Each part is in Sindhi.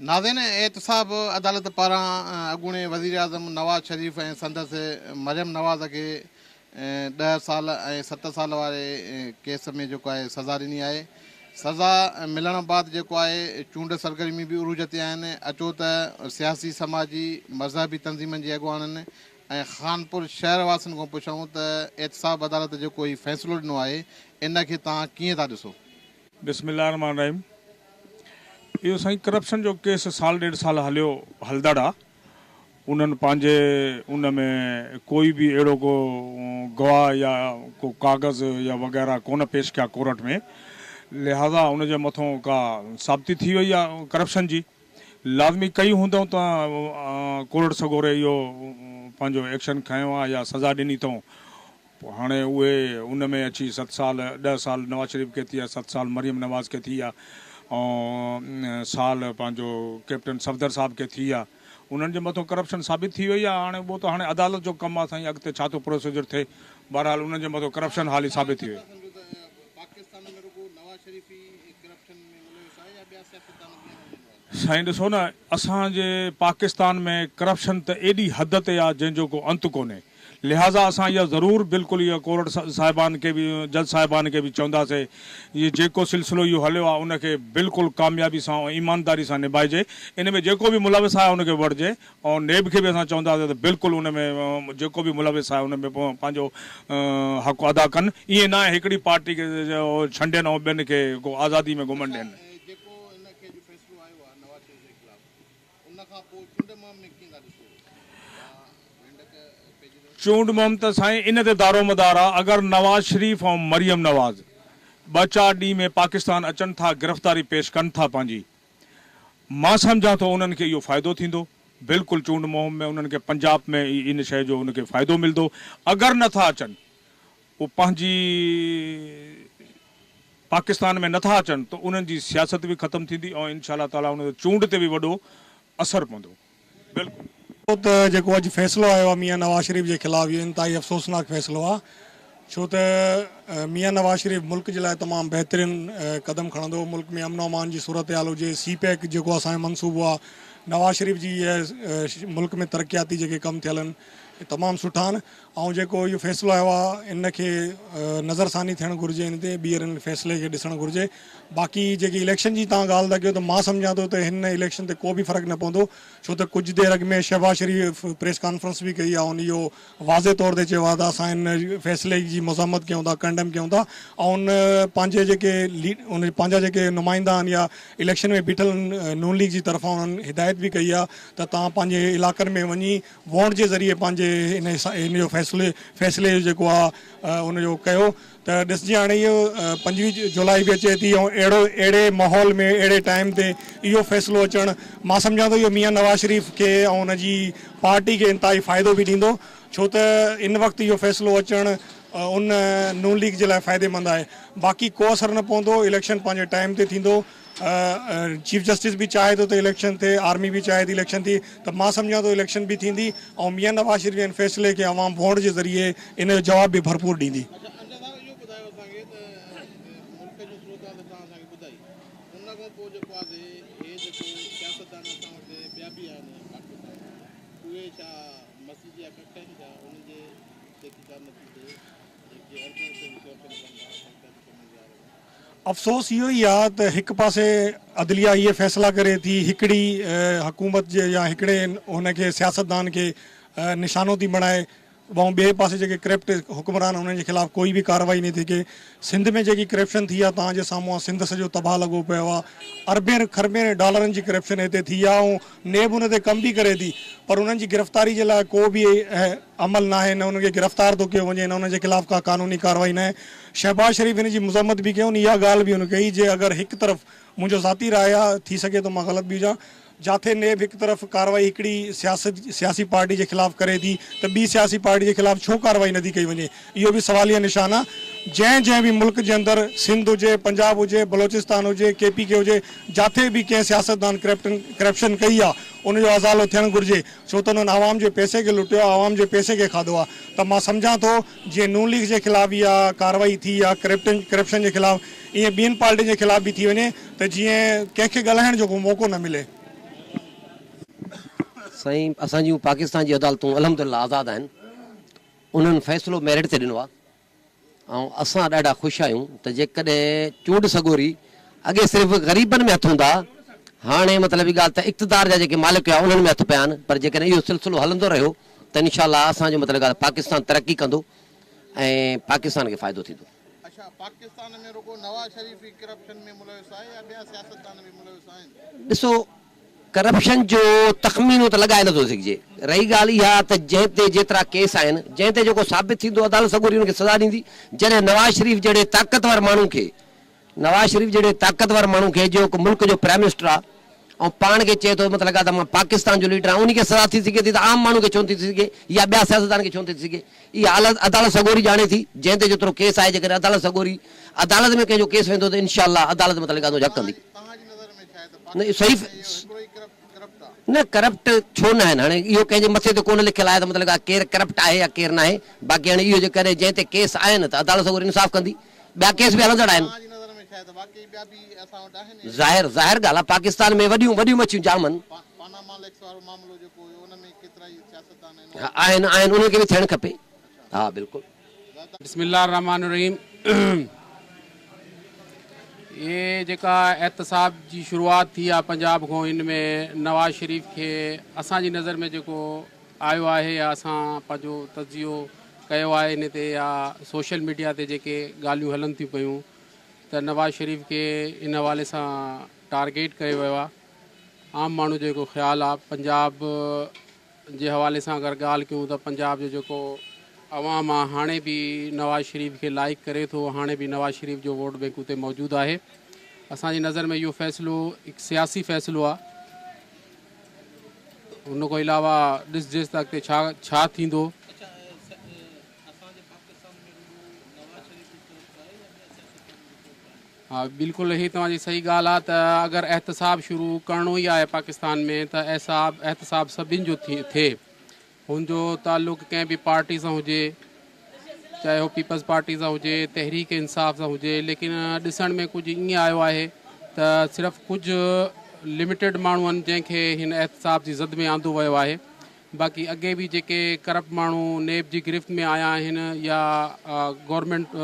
ناظرين احتساب عدالت پاران اڳوڻي وزيراعظم نواز شريف ۽ سندس مريم نواز کي ڏهه سال ۽ ست سال واري ڪيس ۾ جيڪو آهي سزا ڏني آهي سزا ملڻ بعد جيڪو آهي چونڊ سرگرميون به عروج تي آهن اچو ته سياسي سماجي مذهبي تنظيمن جي اڳواڻن ۽ خانپور شهر واسين کان پڇون ته احتساب عدالت جيڪو هي فيصلو ڏنو آهي ان کي توهان ڪيئن ٿا ڏسو؟ بسم الله الرحمٰن الرحيم اهو سائين ڪرپشن جو ڪيس سال ڏيڍ سال هليو هلندڙ آ انهن پنهنجي ان ۾ ڪوئي به اهڙو ڪو گواهه يا ڪو ڪاغذ يا وغيره ڪونه پيش ڪيا ڪورٽ ۾ لهذا ان جي مٿون ڪا ثابتي ٿي وئي آ ڪرپشن جي لازمي ڪئي هوندئون ته ڪورٽ سڳوري اهو پنهنجو ايڪشن کنيو آ يا سزا ڏني اٿئون پوء هاڻي اهي ان ۾ اچي ست سال ڏهه سال نواز شريف کي ٿي ويا ست سال مريم نواز کي ٿي ويا ۽ سال پنهنجو ڪئپٽن صفدر صاحب کي ٿي ويا انهن جي مٿو ڪرپشن ثابت ٿي وئي آهي هاڻي اهو ته هاڻي عدالت جو ڪم آهي سائين اڳتي ڇا ٿو پروسيجر ٿئي بهرحال انهن جي مٿو ڪرپشن حالي ثابت ٿي وئي. سائين ڏسو نه اسان جي پاڪستان ۾ ڪرپشن ته ايڏي حد تي آهي جنهن جو ڪو انت ڪونهي لهٰذا اسان اها ضرور بلڪل اها ڪورٽ صاحبان کي به جج صاحبان کي به چونداسي هي جيڪو سلسلو اهو هليو آهي ان کي بلڪل ڪاميابي سان ۽ ايمانداري سان نڀائجي ان ۾ جيڪو به ملوث آهي ان کي وٺجي ۽ نيب کي به اسان چونداسي ته بلڪل ان ۾ جيڪو به ملوث آهي ان ۾ پنهنجو حق ادا ڪن ائين ناهي هڪڙي پارٽي کي ڇنڊين ۽ ٻين کي ڪو آزادي ۾ گهمڻ ڏين. جيڪو ان کي جو فيصلو آيو آهي نواز شريف جي خلاف ان کان پوء چونڊ مهم ۾ ڪيئن ٿا ڏسو چونڊ مهم ته سائين ان تي دارومدار آ اگر نواز شريف ۽ مريم نواز ٻه چار ڏينهن ۾ پاڪستان اچن ٿا گرفتاري پيش ڪن ٿا پنهنجي مان سمجهان ٿو انهن کي اهو فائدو ٿيندو بلڪل چونڊ مهم ۾ انهن کي پنجاب ۾ ان شئي جو ان کي فائدو ملندو اگر نه ٿا اچن هو پنهنجي پاڪستان ۾ نه ٿا اچن ته انهن جي سياست به ختم ٿيندي ۽ انشاء الله تعالي ان جو چونڊ تي به وڏو اثر پوندو بلڪل. ته جيڪو اڄ فيصلو آيو آهي ميان نواز شريف جي خلاف اهو انتهائي افسوسناڪ فيصلو آهي ڇو ته ميان نواز شريف ملڪ جي لاء تمام بهترين قدم کڻندو هو ملڪ ۾ امن و امان جي صورتحال هجي سي پيڪ جيڪو اسان جو منصوبو آهي نواز شريف جي ملڪ ۾ ترقياتي جيڪي ڪم ٿيل آهن تمام سٺا آهن ۽ جيڪو اهو فيصلو آيو آهي ان کي نظر ثاني ٿيڻ گهرجي ان تي ٻيهر ان فيصلي کي ڏسڻ گهرجي باقي جيڪي اليڪشن جي توهان ڳالهه ٿا ڪيو ته مان سمجهان ٿو ته هن اليڪشن تي ڪو به فرق نه پوندو ڇو ته ڪجهه دير اڳ ۾ شهباز شريف پريس ڪانفرنس به ڪئي آهي ان اهو واضح طور تي چيو آهي ته اسان ان فيصلي جي مذمت ڪيون ٿا ڪنڊم ڪيون ٿا ۽ ان پنهنجي جيڪي ان پنهنجا جيڪي نمائندا آهن يا اليڪشن ۾ بيٺل آهن نون ليگ جي طرفان انهن هدايت به ڪئي آهي ته توهان پنهنجي علائقن ۾ وڃي ووٽ جي ذريعي پنهنجي ان ان جو فيصلي فيصلي جو جيڪو آ ان جو ڪيو ته ڏسجي هاڻي اهو 25 جولاء به اچي ٿي ۽ اهڙو اهڙي ماحول ۾ اهڙي ٽائيم تي اهو فيصلو اچڻ مان سمجهان ٿو اهو ميان نواز شريف کي ۽ ان جي پارٽي کي انتهائي فائدو به ڏيندو ڇو ته ان وقت اهو فيصلو اچڻ ان نون ليگ جي لاء فائديمند آهي باقي ڪو اثر نه پوندو اليڪشن پنهنجي ٽائيم تي ٿيندو چيف جسٽس به چاهي ٿو ته اليڪشن ٿئي، آرمي به چاهي ٿي اليڪشن ٿئي ته مان سمجهان ٿو اليڪشن به ٿيندي ۽ ميان نواز شريف جي ان فيصلي کي عوام ووٽ جي ذريعي ان جو جواب به ڀرپور ڏيندي. اڇا امجد صاحب اهو ٻڌايو اسان کي ته ملڪ جون صورتحال ته توهان اسان کي ٻڌائي ان کان پوء جيڪو آهي هي جيڪو سياستدان اسان وٽ ٻيا به آهن پاڪستان ۾ اهي ڇا مسجد جا ڪک آهن ڇا انهن جي تحقيقات نٿي ٿئي جيڪي اربين رپين جي ڪرپشن ڪن ٿا اسان کي ڪم انتظار ۾. افسوس اهو ئي آ ته هڪ پاسي عدليه اهي فيصلا ڪري ٿي هڪڙي حڪومت جي يا هڪڙي هن کي سياستدان کي نشانو ٿي بڻائي ۽ ٻئي پاسي جيڪي ڪرپٽ حڪمران انهن جي خلاف ڪوئي به ڪارروائي نٿي ٿئي سنڌ ۾ جيڪي ڪرپشن ٿي آ توهان جي سامهون آ سنڌ سڄو تباهه لڳو پيو آ اربين کربين ڊالرن جي ڪرپشن هتي ٿي آ ۽ نيب ان تي ڪم به ڪري ٿي پر انهن جي گرفتاري جي لاء ڪو به عمل ناهي نه انهن کي گرفتار ٿو ڪيو وڃي نه انهن جي خلاف ڪا قانوني ڪارروائي ناهي شهباز شريف ان جي مذمت به ڪئي ان اها ڳالهه به هن ڪئي جي اگر هڪ طرف منهنجو ذاتي راء آهي ٿي سگهي ٿو مان غلط به هجان جاٿي نيب هڪ طرف ڪارروائي هڪڙي سياست سياسي پارٽي جي خلاف ڪري ٿي ته ٻي سياسي پارٽي جي خلاف ڇو ڪارروائي نٿي ڪئي وڃي اهو به سواليه نشان آهي جنهن جنهن به ملڪ جي اندر سنڌ هجي پنجاب هجي بلوچستان هجي ڪي پي ڪي هجي جاٿي به ڪنهن سياستدان ڪرپٽن ڪرپشن ڪئي آهي ان جو ازالو ٿيڻ گهرجي ڇو ته انهن عوام جي پئسي کي لٽيو آهي، عوام جي پئسي کي کاڌو آهي ته مان سمجهان ٿو جيئن نون ليگ جي خلاف اها ڪارروائي ٿي آهي ڪرپٽن ڪرپشن جي خلاف ايئن ٻين پارٽين جي خلاف به ٿي وڃي ته جيئن ڪنهن کي ڳالهائڻ جو ڪو موقعو نه ملي. سائين اسان جون پاڪستان جي عدالتون الحمدلله آزاد آهن انهن فيصلو ميرٽ تي ڏنو آهي ۽ اسان ڏاڍا خوش آهيون ته جيڪڏهن چونڊ سڳوري اڳي صرف غريبن ۾ هٿ هوندا هاڻي مطلب هي ڳالهه ته اقتدار جا جيڪي مالڪ هيا انهن ۾ هٿ پيا آهن پر جيڪڏهن اهو سلسلو هلندو رهيو ته انشاء الله اسان جو مطلب ڳالهه پاڪستان ترقي ڪندو ۽ پاڪستان کي فائدو ٿيندو. اڇا پاڪستان ۾ رڳو نواز شريف ئي ڪرپشن ۾ ملوث آهي يا ٻيا سياستدان به ملوث آهن؟ ڏسو ڪرپشن جو تخمينو ته لڳائي نٿو سگهجي. رهي ڳالهه اها ته جنهن تي جيترا ڪيس آهن، جنهن تي جيڪو ثابت ٿيندو عدالت سڳوري ان کي سزا ڏيندي. جڏهن نواز شريف جهڙي طاقتور ماڻهو کي نواز شريف جهڙي طاقتور ماڻهو کي جو هڪ ملڪ جو پرائم منسٽر آهي ۽ پاڻ کي چئي ٿو مطلب ته مان پاڪستان جو ليڊر آهيان ان کي سزا ٿي سگهي ٿي ته عام ماڻهو کي ڇو نٿي ٿي سگهي يا ٻيا سياستدان کي ڇو نٿي ٿي سگهي. اها عدالت سڳوري ڄاڻي ٿي جنهن تي جيترو ڪيس آهي جيڪڏهن عدالت سڳوري عدالت ۾ ڪنهن جو ڪيس ويندو ته انشاء الله عدالت متعلق جهڪ ڪندي. نه اهو صحيح نه ڪرپٽ ڇو نه آهن هاڻي اهو ڪنهن جي مٿي تي ڪونه لکيل آهي ته مطلب ڪير ڪرپٽ آهي يا ڪير ناهي باقي هاڻي اهو جيڪڏهن جنهن تي ڪيس آهن ته عدالت سڳوري انصاف ڪندي ٻيا ڪيس به هلندڙ آهن ظاهر ظاهر ڳالهه آهي پاڪستان ۾ وڏيون وڏيون مڇيون جام آهن آهن آهن انهن کي به ٿيڻ کپي ها بلڪل. بسم الله الرحمٰن الرحيم هي جيڪا احتساب جي شروعات ٿي آهي پنجاب کان ان ۾ نواز شريف کي اسان جي نظر ۾ جيڪو آيو آهي يا اسان پنهنجو تجزيو ڪيو آهي ان تي يا سوشل ميڊيا تي جيڪي ڳالهيون هلن ٿيون پيون ته نواز شريف کي ان حوالي سان ٽارگيٽ ڪيو ويو آهي عام ماڻهو جو جيڪو خيال آهي پنجاب جي حوالي سان اگر ڳالهه ڪيون ته پنجاب جو جيڪو عوام آ هاڻي به نواز شريف کي لائيڪ ڪري ٿو هاڻي به نواز شريف جو ووٽ بينڪ اتي موجود آهي اسان جي نظر ۾ اهو فيصلو هڪ سياسي فيصلو آ ان کان علاوه ڏسجيس ته اڳتي ڇا ڇا ٿيندو. ها بلڪل هي توهان جي صحيح ڳالهه آ ته اگر احتساب شروع ڪرڻو ئي آهي پاڪستان ۾ ته احساب احتساب سڀن جو ٿئي هن جو تعلق ڪنهن به پارٽي سان هجي چاهي هو پيپلز پارٽي سان هجي تحريڪ انصاف سان هجي ليڪن ڏسڻ ۾ ڪجهه ائين آيو آهي ته صرف ڪجهه لميٽيڊ ماڻهو آهن جنهن کي هن احتساب جي زد ۾ آندو ويو آهي باقي اڳي به جيڪي ڪرپٽ ماڻهو نيب جي گرفت ۾ آيا آهن يا گورنمينٽ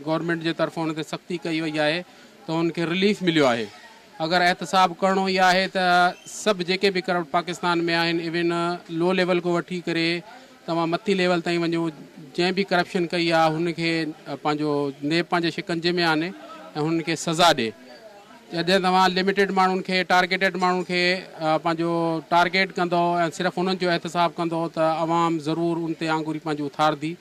گورنمينٽ جي طرفان انهن تي سختي ڪئي وئي آهي ته انهن کي رليف مليو آهي اگر احتساب ڪرڻو ئي آهي ته سڀ جيڪي به ڪرپٽ پاڪستان ۾ آهن ايون لو ليول کان وٺي ڪري توهان مٿي ليول تائين وڃو جنهن به ڪرپشن ڪئي آهي هن کي پنهنجو نيب پنهنجي شڪنجي ۾ آڻي ۽ هنن کي سزا ڏي. جڏهن توهان لميٽيڊ ماڻهن کي ٽارگيٽيڊ ماڻهن کي پنهنجو ٽارگيٽ ڪندؤ ۽ صرف انهن جو احتساب ڪندؤ ته عوام ضرور ان تي آڱوري پنهنجي اٿاردي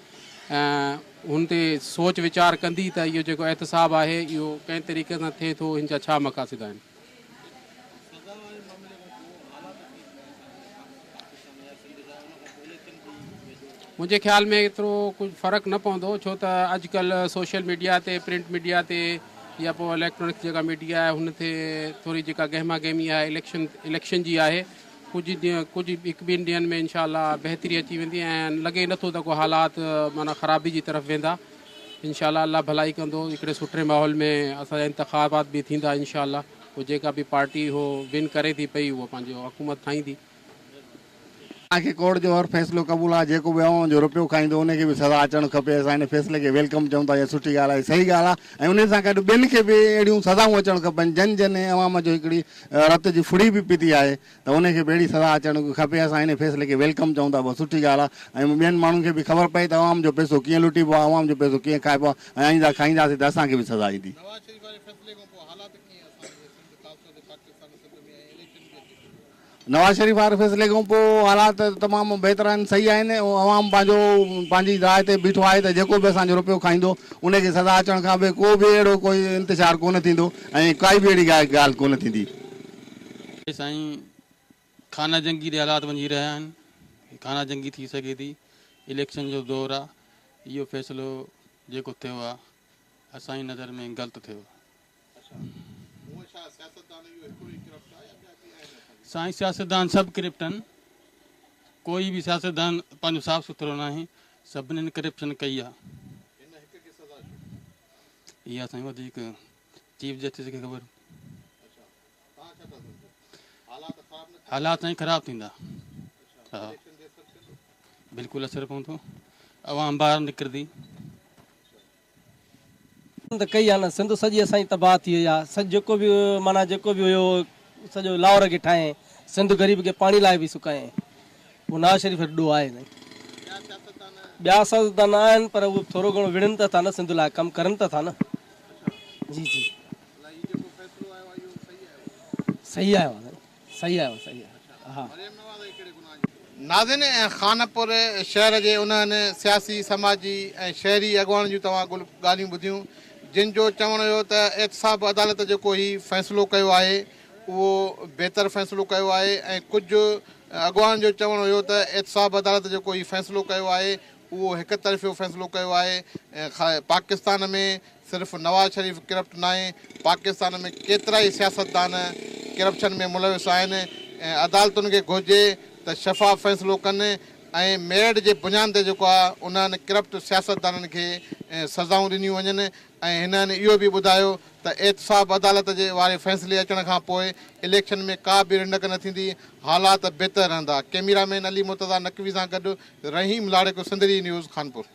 ۽ هن تي سوچ ويچار ڪندي ته اهو جيڪو احتساب آهي اهو ڪنهن طريقي سان ٿئي ٿو هن جا ڇا مقاصد آهن. منهنجي خيال ۾ ايترو ڪجهه فرق نه پوندو ڇو ته اڄڪلهه سوشل ميڊيا تي پرنٽ ميڊيا تي يا پوء اليڪٽرانڪ جيڪا ميڊيا آهي هن تي ٿوري جيڪا گهما گهمي آهي اليڪشن اليڪشن جي آهي ڪجهه ڏينهن ڪجهه هڪ ٻن ڏينهن ۾ انشاء الله بهتري اچي ويندي ۽ لڳي نٿو ته ڪو حالات معنيٰ خرابي جي طرف ويندا انشاء الله الله ڀلائي ڪندو هڪڙي سٺي ماحول ۾ اسان جا انتخابات به ٿيندا انشاء الله پوء جيڪا به پارٽي هو ون ڪري ٿي پئي اها پنهنجو حڪومت ٺاهيندي. اسان کي ڪورٽ جو هر فيصلو قبول آهي جيڪو به عوام جو روپيو کائيندو ان کي به سزا اچڻ کپي اسان ان فيصلي کي welcome چئون ٿا اها سٺي ڳالهه آهي صحيح ڳالهه آهي ۽ ان سان گڏ ٻين کي به اهڙيون سزائون اچڻ کپن جن جن عوام جو هڪڙي رت جي ڦڙي به پيتي آهي ته ان کي به اهڙي سزا اچڻ کپي اسان ان فيصلي کي welcome چئون ٿا اها سٺي ڳالهه آهي ۽ ٻين ماڻهن کي به خبر پئي ته عوام جو پئسو ڪيئن لٽيبو آهي عوام جو پئسو ڪيئن کائبو آهي ۽ آئنده کائينداسين ته اسان کي به سزا ايندي. نواز شريف واري فيصلي کان پوء حالات ڪيئن اسان جي سنڌ خاص طور تي پاڪستان سنڌ ۾ ۽ اليڪشن به اچي چڪو آهي. نواز شريف واري فيصلي کان پوء حالات تمام بهتر آهن صحيح آهن عوام پنهنجو پنهنجي راء تي بيٺو آهي ته جيڪو به اسان جو روپيو کائيندو ان کي سزا اچڻ کان به ڪو به اهڙو ڪوئي انتشار ڪونه ٿيندو ۽ ڪائي به اهڙي ڳالهه ڪونه ٿيندي. سائين خانه جنگي ڏي حالات وڃي رهيا آهن خانه جنگي ٿي سگهي ٿي اليڪشن جو دور آ اهو فيصلو جيڪو ٿيو آ اسان جي نظر ۾ غلط ٿيو آ. سائين سياستدان سڀ ڪرپٽ آهن ڪوئي به سياستدان پنهنجو صاف سٿرو ناهي سڀنين ڪرپشن ڪئي آ اها سائين وڌيڪ چيف جسٽس کي خبر حالات سائين خراب ٿيندا. ها بلڪل اثر پوندو عوام ٻاهر نڪرندي. ته ڪئي آ نه سنڌ سڄي اسان جي تباهه ٿي وئي آ سڄ جيڪو به معنيٰ جيڪو به هيو سڄو لاهور کي ٺاهين سنڌ غريب کي پاڻي لاء به سڪايائين پوء نواز شريف وٽ ڏوهه آهي سائين ٻيا سياستدان آهن پر اهي ٿورو گهڻو وڙهن ته ٿا نه سنڌ لاء ڪم ڪرن ته ٿا نه جي جي صحيح آيو آ سائين صحيح آيو صحيح آيو ها. ناظرين خانپور شهر جي انهن سياسي، سماجي ۽ شهري اڳواڻن جون توهان ڳالهيون ٻڌيون جن جو چوڻ هيو ته احتساب عدالت جيڪو هي فيصلو ڪيو آهي اهو بهتر فيصلو ڪيو آهي ۽ ڪجهه اڳواڻن جو چوڻ هيو ته احتساب عدالت جيڪو هي فيصلو ڪيو آهي اهو هڪ طرفيو فيصلو ڪيو آهي ۽ پاڪستان ۾ صرف نواز شريف ڪرپٽ ناهي، پاڪستان ۾ ڪيترائي سياستدان ڪرپشن ۾ ملوث آهن ۽ عدالتن کي گهرجي ته شفاف فيصلو ڪن ۽ ميرٽ جي بنياد تي جيڪو آهي انهن ڪرپٽ سياستدانن کي سزائون ڏنيون وڃن ۽ هنن اهو به ٻڌايو ته احتساب عدالت جي واري فيصلي اچڻ کان پوء اليڪشن ۾ ڪا به رنڊڪ نه ٿيندي، حالات بهتر رهندا. ڪئميرا مين علي مرتضيٰ نقوي سان گڏ رحيم لاڙڪ سنڌڙي نيوز خانپور.